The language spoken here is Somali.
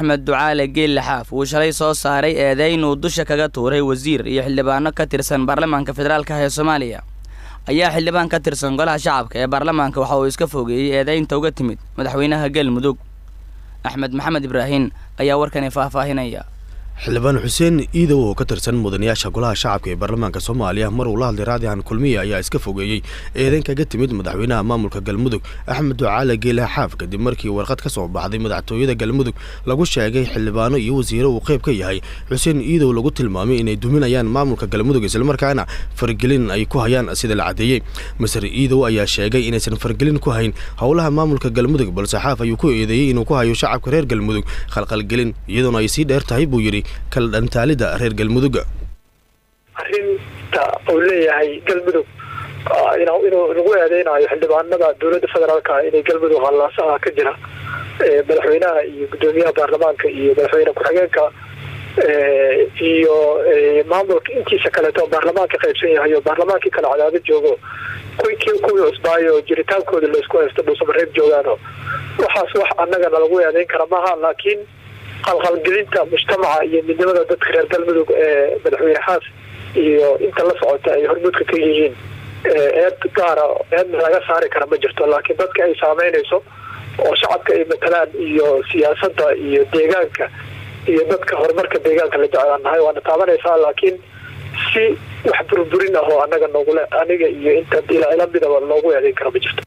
Axmed Ducaale Geelle Xaaf uu shalay soo saaray eedeyn uu dusha kaga tuuray wasiir iyo xildhibaano ka tirsan baarlamaanka federaalka ee Soomaaliya, ayaa xildhibaan ka tirsan golaha shacabka ee baarlamaanka waxa uu iska fogeeyey eedeynta uga timid madaxweynaha Galmudug. Axmed Maxamed Ibraahin ayaa warkani faahfaahinaya. Xildhibaan Xuseen Iidow oo ka tirsan mudanayaasha golaha shacabka ee baarlamaanka Soomaaliya, mar uu la hadlay Raadihan Kulmiye, ayaa iska fogeeyey eedeyn kaga timid madaxweynaha maamulka Galmudug Axmed Ducaale Geele Xaaf, kadib markii warqad ka soo baxday madaxtooyada Galmudug lagu sheegay xildhibaano iyo wasiiro uu qayb ka yahay Xuseen Iidow lagu tilmaamay inay duminayaan maamulka Galmudug, islamarkaana fargelin ay ku hayaan sida la caddeeyey. Maser Iidow ayaa sheegay inaysan fargelin ku hayn howlaha maamulka Galmudug, balse Xaaf ayuu ku eedeeyey inuu ku hayo shacabka reer Galmudug khalkhalgelin, iyadoona ay sii dheer tahay buu yidhi kala dhantaalida reer Galmudugga. Arrinta uu leeyahay Galmudug inuu lagu eedeynayo xildhibaanada dowladda federaalka inay Galmudug hallaasaha ka jira, madaxweynaha iyo guddoomiyaha baarlamaanka iyo madaxweyne ku-xigeenka iyo maamulka intiisa kaleeto baarlamaanka qaybsan yahay oo baarlamaankii kale cadaado joogo, kuwii cusbaayo jiritaankooda laysku haysto Dhuusamareeb joogaano, waxaas wax annagana lagu eedeyn kara maaha. Laakiin qalqalgelinta mujtamaca iyo midnimada dadka reer Galmudug ee madaxweyne Xaas iyo inta la socota ay hormuudka ka yihiin, eed gaara eedna laga saari kara ma jirto. Laakiin dadka ay saameynayso oo shacabka ay matalaan iyo siyaasadda iyo deegaanka iyo dadka horumarka deegaanka la jeclaan nahay waana taabanaysaa, laakiin si wax burburin ah oo annaga noogule aniga iyo inta ila midaba loogu eedeyn karo ma jirto.